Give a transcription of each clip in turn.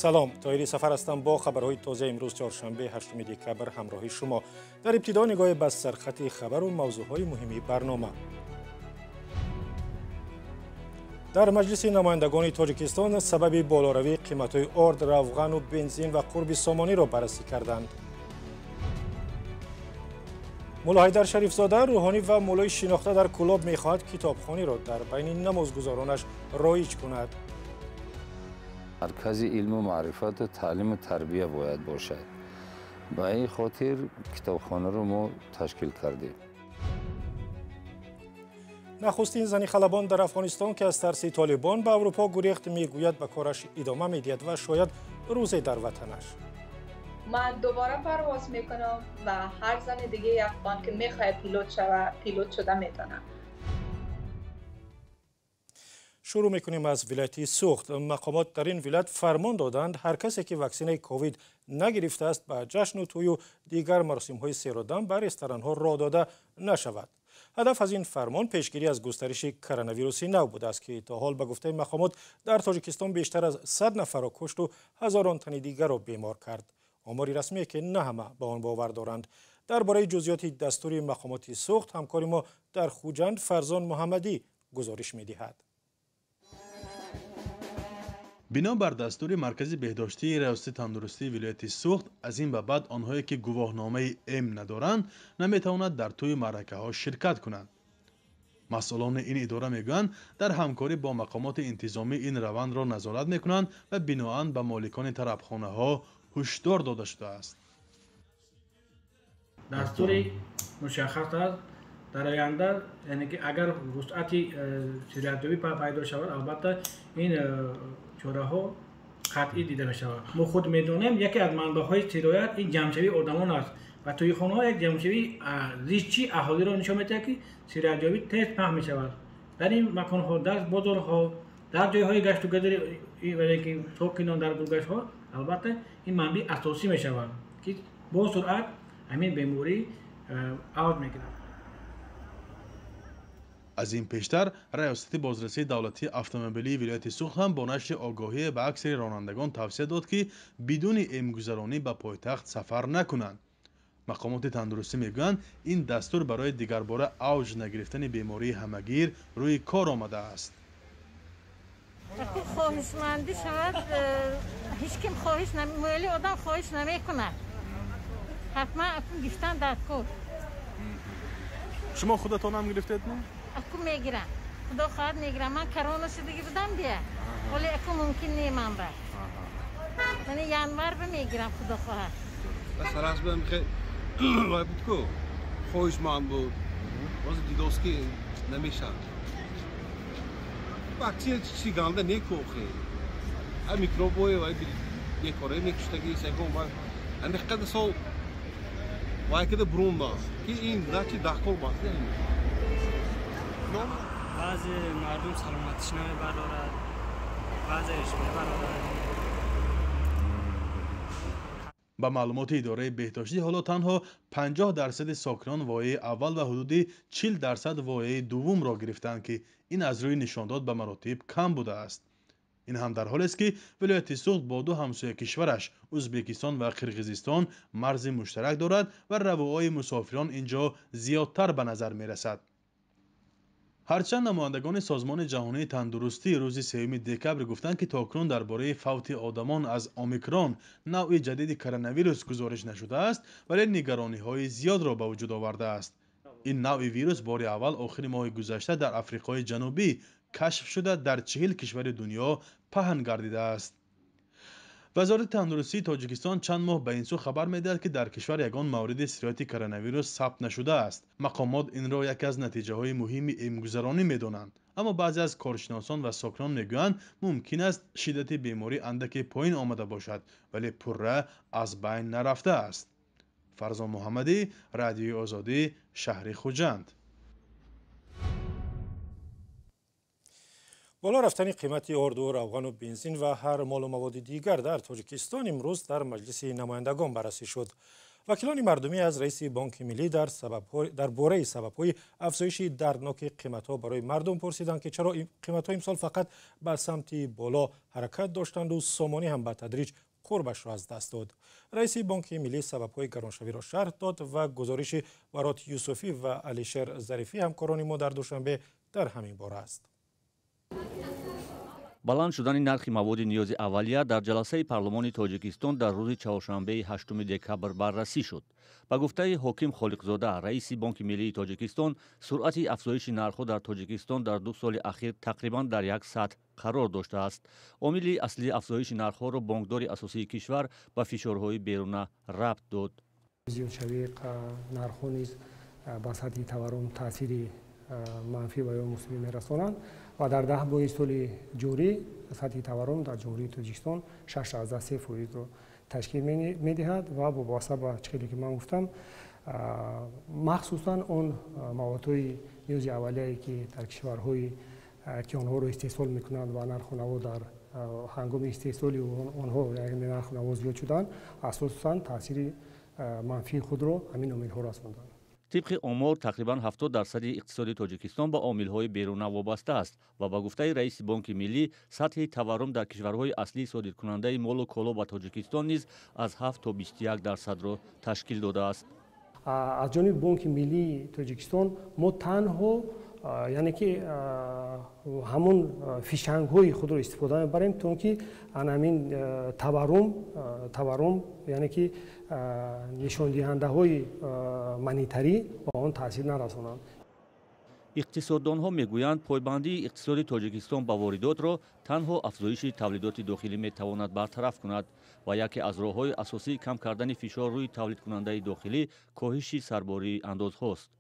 Салом, Тоҳири Сафар ҳастам бо хабарҳои тоза. Имрӯз чоршанбе 8 декабр ҳамроҳи шумо. Дар ибтидо нигоҳе ба сархати хабару мавзӯъҳои муҳими барнома. Дар Маҷлиси намояндагони Тоҷикистон сабаби болоравии қиматҳои орд, равғану бензин ва қурби сомониро баррасӣ карданд. Мулло Ҳайдар Шарифзода, рӯҳонӣ ва муллои шинохта дар Кӯлоб, мехоҳад китобхониро дар байни намозгузоронаш роиҷ кунад. Маркази илму маърифату таълиму тарбия бояд бошад. Ба ин хотир китобхонаро мо ташкил кардем. Нахустин зани халабон дар Афғонистон, ки аз тарси Толибон ба Аврупо гурехт, мегӯяд, ба кораш идома медиҳад ва шояд рӯзе дар ватанаш. من دوباره پرواز میکنم و هر زن دیگه افغان که میخواد پیلوت شود، پیلوت شده میتونه. Шурӯъ мекунем аз вилояти Суғд. Мақомот дар ин вилоят фармон доданд, ҳар касе ки ваксинаи ковид нагирифтааст, ба ҷашну тӯю дигар маросимҳои серодам ба ресторанҳо роҳ дода нашавад. Ҳадаф аз ин фармон пешгирӣ аз густариши коронавируси нав будааст, ки то ҳол, ба гуфтаи мақомот, дар Тоҷикистон бештар аз 100 нафарро кушту ҳазорон тани дигарро бемор кард. Омори расмие, ки на ҳама ба он бовар доранд. Дар бораи ҷузъиёти дастури мақомоти Суғд ҳамкори мо дар Хуҷанд Фарзон Муҳаммадӣ гузориш медиҳад. Бино бар дастури Маркази беҳдоштии Раёсати тандурустии вилояти Суғд, аз ин ба баъд онҳое, ки гувоҳномаи эм надоранд, наметавонад дар тӯи маъракаҳо ширкат кунанд. Масъулони ин идора мегӯянд, дар ҳамкорӣ бо мақомоти интизомӣ ин равандро назорат мекунанд ва биноан ба моликони тарабхонаҳо ҳушдор дода шудааст. Дастури мушаххас аст. Дар оянда, яъне ки агар вусъати сироятёбӣ пайдо шавад, албатта, ин чораҳо қатъӣ дида мешавад. Мо худ медонем, яке аз манбаъҳои сироят ин ҷамъшавии одамон аст ва тӯйхонаҳо як ҷамъшавии зичи аҳолиро нишон медиҳад, ки сироятёбӣ тез паҳн мешавад дар ин маконҳо, дар бозорҳо, дар ҷойҳои гаштугузори ки сокинон дар гулгаштҳо. Албатта, ин манбаи асосӣ мешавад, ки бо суръат ҳамин беморӣ авҷ мегирад. Аз ин пештар Раёсати бозрасии давлатии автомобилии вилояти Суғд ҳам бо нашри огоҳие ба аксари ронандагон тавсия дод, ки бидуни эмгузаронӣ ба пойтахт сафар накунанд. Мақомоти тандурустӣ мегӯянд, ин дастур барои дигарбора авҷ нагирифтани бемории ҳамагир рӯи кор омадааст. Хоҳишмандӣ шавад, ҳеҷ ким хоҳиш, мӯли одам хоҳиш намекунад. Ҳатман акун гирифтан дар кор. Шумо худатонам гирифтед? Аку мегирам, худо хоҳад, мегирам. Ман корона шудагӣ будам бия, вале аку мумкин не. Ман ба мани январ ба мегирам, худо хоҳад. Сараш ба вай буд ку, хоҳишманд буд, ҳозир дидост, ки намешавад. Ваксина чизи ганда не ку, охе а микробое вай бекора мекуштаги ягон вай ҳамиқадар сол вай када бурундаст, ки ин значи даҳкор ваксина. Баъзе мардум саломатиш намебардорад, баъзеаш мебарорад. Ба маълумоти идораи беҳдоштӣ, ҳоло танҳо 50 дарсади сокинон вояи аввал ва ҳудуди 40 дарсад вояи дуввумро гирифтаанд, ки ин аз рӯи нишондод ба маротиб кам будааст. Ин ҳам дар ҳолест, ки вилояти Суғд бо ду ҳамсоя кишвараш, Ӯзбекистон ва Қирғизистон, марзи муштарак дорад ва равуои мусофирон ин ҷо зиёдтар ба назар мерасад. Ҳарчанд намояндагони Созмони ҷаҳонии тандурустӣ рӯзи 3 декабр гуфтанд, ки то кунун дар бораи фавти одамон аз омикрон, навъи ҷадиди коронавирус, гузориш нашудааст, вале нигарониҳои зиёдро ба вуҷуд овардааст. Ин навъи вирус бори аввал охири моҳи гузашта дар Африқои Ҷанубӣ кашф шуда, дар 40 кишвари дунё паҳн гардидааст. Вазорати тандурустии Тоҷикистон чанд моҳ ба ин сӯ хабар медиҳад, ки дар кишвар ягон мавриди сирояти коронавирус сабт нашудааст. Мақомот инро яке аз натиҷаҳои муҳими эмгузаронӣ медонанд, аммо баъзе аз коршиносон ва сокинон мегӯянд, мумкин аст шиддати беморӣ андаке поин омада бошад, вале пурра аз байн нарафтааст. Фарзон Муҳаммадӣ, Радиои Озодӣ, шаҳри Хуҷанд. Боло рафтани қимати орду, равғану бензин ва ҳар молу маводи дигар дар Тоҷикистон имрӯз дар Маҷлиси намояндагон баррасӣ шуд. Вакилони мардумӣ аз раиси Бонки Миллӣ дар бораи сабабҳои афзоиши дардноки қиматҳо барои мардум пурсиданд, ки чаро қиматҳо имсол фақат ба самти боло ҳаракат доштанду сомонӣ ҳам ба тадриҷ қурбашро аз даст дод. Раиси Бонки Миллӣ сабабҳои гароншавиро шарҳ дод ва гузориши Барот Юсуфӣ ва Алишер Зарифӣ, ҳамкорони мо дар Душанбе, дар ҳамин бора аст. Баланд шудани нархи маводи ниёзи аввалия дар ҷаласаи парлумони Тоҷикистон дар рӯзи чаҳоршанбеи 8 декабр баррасӣ шуд. Ба гуфтаи Ҳоким Холиқзода, раиси Бонки Миллии Тоҷикистон, суръати афзоиши нархҳо дар Тоҷикистон дар 2 соли ахир тақрибан дар як сатҳ қарор доштааст. Омили аслии афзоиши нархҳоро бонкдори асосии кишвар ба фишорҳои беруна рабт дод. Зиёдшавии нархҳо низ ба сатҳи таваррум таъсири манфӣ ва ё мусбӣ мерасонанд ва дар 10 моҳи соли ҷорӣ сатҳи таваррум дар Ҷумҳурии Тоҷикистон 6,3 фоизро ташкил медиҳад ва вобаста ба чизе ки ман гуфтам, махсусан он маводҳои ниёзи аввалияе ки дар кишварҳое ки онҳоро истеҳсол мекунанд ва нарху наво дар ҳангоми истеҳсоли онҳо, яъне нарху наво зиёд шуданд, асосан таъсири манфии худро ҳамин омилҳо расонданд. Тибқи омор, тақрибан 70% иқтисоди Тоҷикистон ба омилҳои беруна вобаста аст ва ба гуфтаи раиси Бонки Миллӣ, сатҳи таваррум дар кишварҳои аслии содиркунандаи молу коло ба Тоҷикистон низ аз 7 то 21%-ро ташкил додааст. Аз ҷониби Бонки Миллии Тоҷикистон мо танҳо, яъне ки ҳамон фишангҳои худро истифода мебарем, то ки ҳамин таваррум, яъне ки нишондиҳандаҳои монетарӣ ба он таъсир нарасонанд. Иқтисоддонҳо мегӯянд, пойбандии иқтисоди Тоҷикистон ба воридотро танҳо афзоиши тавлидоти дохилӣ метавонад бартараф кунад ва яке аз роҳҳои асосии кам кардани фишор рӯи тавлидкунандаи дохилӣ коҳиши сарбории андозҳост.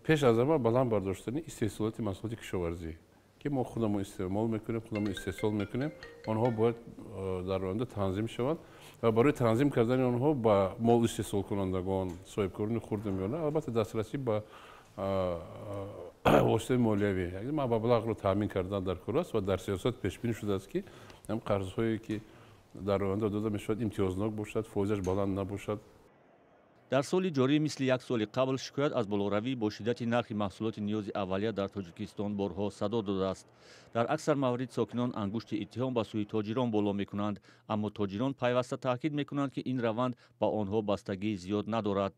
Пеш аз ҳама баланд бардоштани истеҳсолоти маҳсулоти кишоварзӣ, ки мо худамон истеъмол мекунем, худамон истеҳсол мекунем, онҳо бояд дар оянда танзим шаванд ва барои танзим кардани онҳо ба мол истеҳсолкунандагон, соҳибкорони хурду миёна албатта дастрасӣ ба воситаи молиявӣ, яъне маблағро таъмин кардан дар кор аст ва дар сиёсат пешбинӣ шудааст, ки ҳам қарзҳое ки дар оянда дода мешавад имтиёзнок бошад, фоизаш баланд набошад. Дар соли ҷорӣ мисли як соли қабл шикоят аз болоравӣ бо шиддати нархи маҳсулоти ниёзи аввалия дар Тоҷикистон борҳо садо додааст. Дар аксар маврид сокинон ангушти иттиҳом ба сӯи тоҷирон боло мекунанд, аммо тоҷирон пайваста таъкид мекунанд, ки ин раванд ба онҳо бастагии зиёд надорад.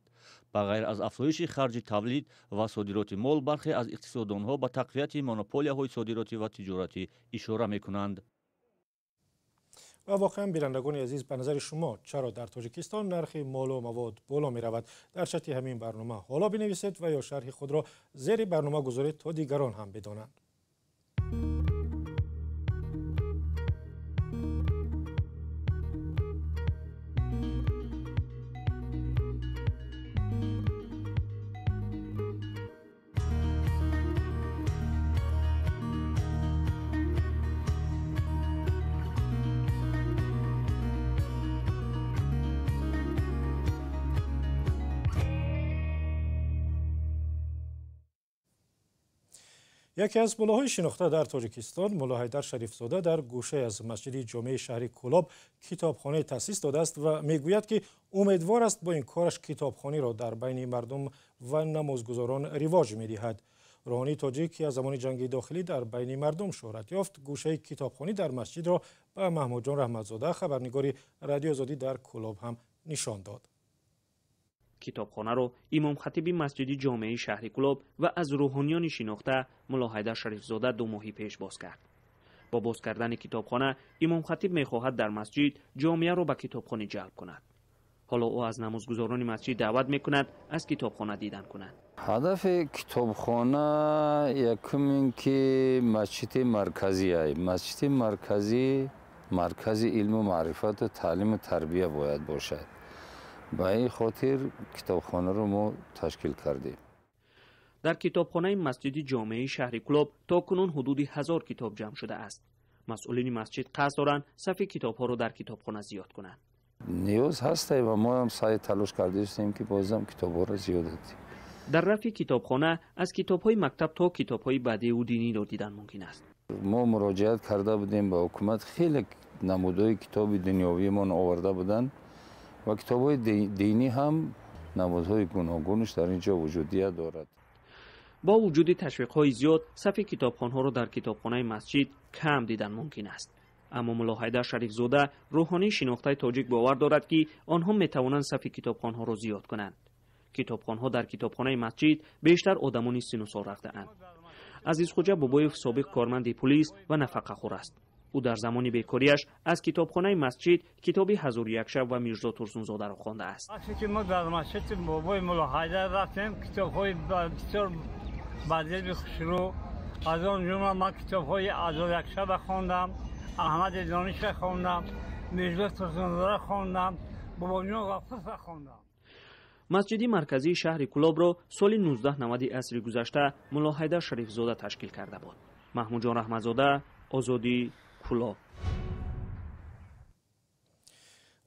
Ба ғайр аз афзоиши харҷи тавлид ва содироти мол, бархе аз иқтисоддонҳо ба тақвияти монополияҳои содиротӣ ва тиҷоратӣ ишора мекунанд. Ва воқеан, бинандагони азиз, ба назари шумо чаро дар Тоҷикистон нархи молу мавод боло меравад? Дар чати ҳамин барнома ҳоло бинависед ва ё шарҳи худро зери барнома гузоред, то дигарон ҳам бидонанд. Яке аз муллоҳои шинохта дар Тоҷикистон, Мулло Ҳайдар Шарифзода, дар гӯшае аз масҷиди ҷомеи шаҳри Кӯлоб китобхонае таъсис додааст ва мегӯяд, ки умедвор аст бо ин кораш китобхониро дар байни мардум ва намозгузорон ривоҷ медиҳад. Рӯҳонии тоҷик, ки аз замони ҷанги дохилӣ дар байни мардум шӯҳрат ёфт, гӯшаи китобхонӣ дар масҷидро ба Маҳмудҷон Раҳматзода, хабарнигори Радиои Озодӣ дар Кӯлоб, ҳам нишон дод. Китобхонаро имомхатиби масҷиди ҷомеи шаҳри Кӯлоб ва аз рӯҳониёни шинохта Мулло Ҳайдар Шарифзода 2 моҳи пеш боз кард. Бо боз кардани китобхона имомхатиб мехоҳад дар масҷид ҷомеаро ба китобхонӣ ҷалб кунад. Ҳоло ӯ аз намозгузорони масҷид даъват мекунад аз китобхона дидан кунанд. Ҳадафи китобхона якум ин ки масҷиди марказӣ ай. Масҷиди марказӣ маркази илму маърифату таълиму тарбия бояд бошад. Ба ин хотир китобхонаро мо ташкил кардем. Дар китобхонаи масҷиди ҷомеи шаҳри Кӯлоб то кунун ҳудуди 1000 китоб ҷамъ шудааст. Масъулини масҷид қасд доранд сафи китобҳоро дар китобхона зиёд кунанд. Ниёз ҳастай ва мо ҳам саъй талош кардаистем, ки бозам китобҳоро зиёд додем. Дар рафи китобхона аз китобҳои мактаб то китобҳои бадеу диниро дидан мумкин аст. Мо муроҷиат карда будем ба ҳукумат, хеле намудҳои китоби дунёвиамон оварда буданд. Ва китобҳои динӣ ҳам намудҳои гуногунаш дар ин ҷо вуҷудият дорад. Бо вуҷуди ташвиқҳои зиёд, сафи китобхонҳоро дар китобхонаи масҷид кам дидан мумкин аст. Аммо Муллоҳайдар Шарифзода, рӯҳонии шинохтаи тоҷик, бовар дорад, ки онҳо метавонанд сафи китобхонҳоро зиёд кунанд. Китобхонҳо дар китобхонаи масҷид бештар одамони сину сол рафтаанд. Азизхоҷа Бобоев собиқ корманди пулис ва нафақахӯр аст. Ӯ дар замони бекориаш аз китобхонаи масҷид китоби «Ҳазору як шаб» ва Мирзо Турсунзодаро хондааст. Вақте ки мо дар масҷиди Бобои Муллоҳайдар рафтем, китобҳои бисёр бадеби хушрӯ, аз он ҷумла ман китобҳои «Ҳазору як шаба» хондам, Аҳмади Дониша хондам, Мирзо Турсунзода хондам, Бобоҷон Ғафурова хондам. Масҷиди марказии шаҳри Кулобро соли 1990 асри гузашта Муллоҳайдар Шарифзода ташкил карда буд. Маҳмудҷон Раҳматзода, Озодӣ, Кулоб.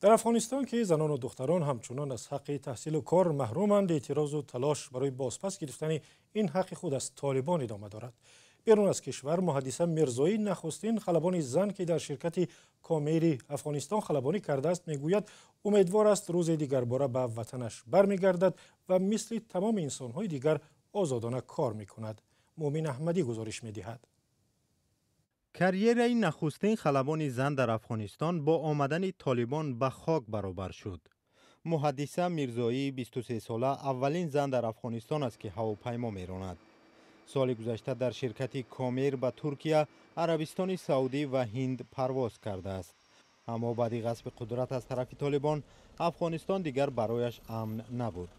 Дар Афғонистон, ки занону духтарон ҳамчунон аз ҳаққи таҳсилу кор маҳруманд, эътирозу талош барои бозпас гирифтани ин ҳаққи худ аз Толибон идома дорад. Берун аз кишвар Муҳаддиса Мирзоӣ, нахустин халабони зан, ки дар ширкати Комери Афғонистон халабонӣ кардааст, мегӯяд, умедвор аст, рӯзе дигарбора ба ватанаш бармегардад ва мисли тамоми инсонҳои дигар озодона кор мекунад. Муъмин Аҳмадӣ гузориш медиҳад. Карьераи нахустин халабони зан дар Афғонистон бо омадани Толибон ба хок баробар шуд. Муҳаддиса Мирзоии 23сола аввалин зан дар Афғонистон аст, ки ҳавопаймо меронад. Соли гузашта дар ширкати Комер ба Туркия, Арабистони Саудӣ ва Ҳинд парвоз кардааст. Аммо баъди ғасби қудрат аз тарафи Толибон, Афғонистон дигар барояш амн набуд.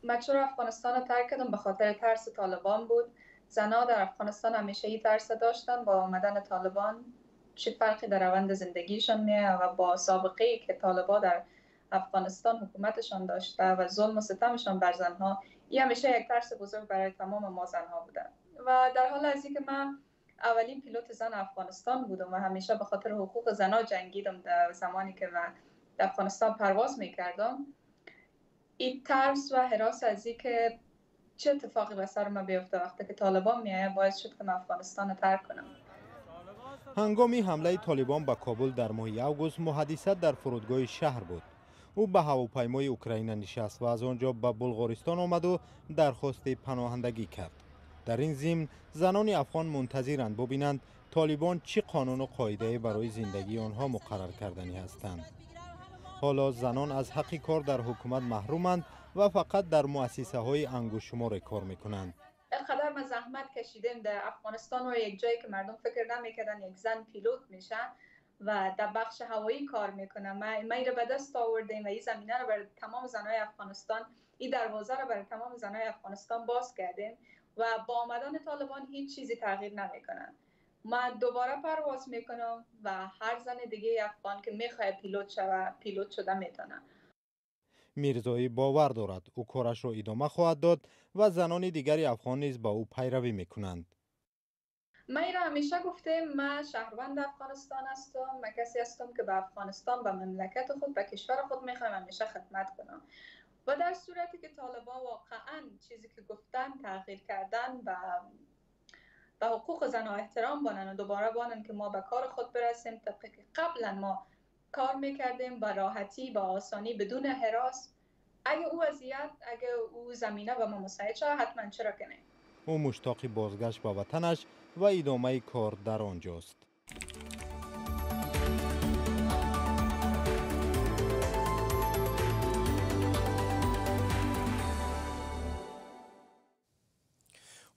من چرا افغانستان رو ترک کردم؟ به خاطر ترس طالبان بود. زنها در افغانستان همیشه این ترس داشتن با آمدن طالبان چه فرقی در روند زندگیشان میه و با سابقه ای که طالبان در افغانستان حکومتشان داشته و ظلم و ستمشان بر زنها، این همیشه یک ترس بزرگ برای تمام ما زنها بوده. و در حال از اینکه من اولین پیلوت زن افغانستان بودم و همیشه به خاطر حقوق زنها جنگیدم، در زمانی که من در افغانستان پرواز میکردم، این ترس و هراس از اینکه چه اتفاقی به سر من بیفته وقتی که طالبان میایه، باعث شد که من افغانستان رو ترک کنم. Ҳангоми ҳамлаи Толибон ба Кобул дар моҳи август, Муҳаддиса дар фурудгоҳи шаҳр буд. Ӯ ба ҳавопаймои Украина нишаст ва аз он ҷо ба Булғористон омаду дархости паноҳандагӣ кард. Дар ин зимн занони афғон мунтазиранд бубинанд, Толибон чӣ қонуну қоидае барои зиндагии онҳо муқаррар карданӣ ҳастанд. Ҳоло занон аз ҳаққи кор дар ҳукумат маҳруманд ва фақат дар муассисаҳои ангуштшуморе кор мекунанд. اینقدر ما زحمت کشیدیم در افغانستان و یک جایی که مردم فکر نمیکردن یک زن پیلوت میشه و در بخش هوایی کار میکنه، ما این رو به دست آوردیم و این زمینه رو برای تمام زنای افغانستان، این دروازه رو برای تمام زنای افغانستان باز کردیم و با آمدن طالبان هیچ چیزی تغییر نمیکنه. من دوباره پرواز میکنم و هر زن دیگه افغان که میخواد پیلوت شوه، پیلوت شده میتونه. Мирзоӣ бовар дорад, ӯ корашро идома хоҳад дод ва занони дигари афғон низ ба ӯ пайравӣ мекунанд. من این را همیشه گفتم، من شهروند افغانستان هستم. من کسی هستم که به افغانستان، به مملکت خود، به کشور خود میخوایم همیشه خدمت کنم و در صورتی که طالبان واقعا چیزی که گفتن تغییر کردن و به حقوق زنها احترام بانن و دوباره بانن که ما به کار خود برسیم طبقی که قبلا ما کار میکردیم، با راحتی، با آسانی، بدون هراس، اگه او وضعیت، اگه او زمینه به ما مساعد شود، حتما، چرا که نه. Ӯ муштоқи бозгашт ба ватанаш ва идомаи кор дар он ҷост.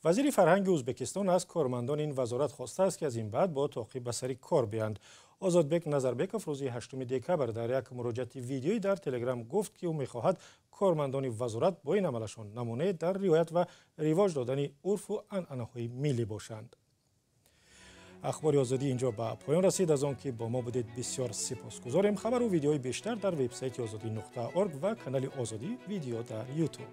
Вазири фарҳанги Ӯзбекистон аз кормандони ин вазорат хостааст, ки аз ин баъд бо тоқӣ ба сари кор биёянд. Озодбек Назарбеков рӯзи 8 декабр дар як муроҷиати видеоӣ дар Телеграм гуфт, ки ӯ мехоҳад кормандони вазорат бо ин амалашон намунае дар риоят ва ривоҷ додани урфу анъанаҳои миллӣ бошанд. Ахбори Озодӣ инҷо ба поён расид. Аз он ки бо мо будед, бисёр сипосгузорем. Хабару видеои бештар дар вебсайти Озодӣ.орг ва канали Озодӣ Видео дар Ютуб.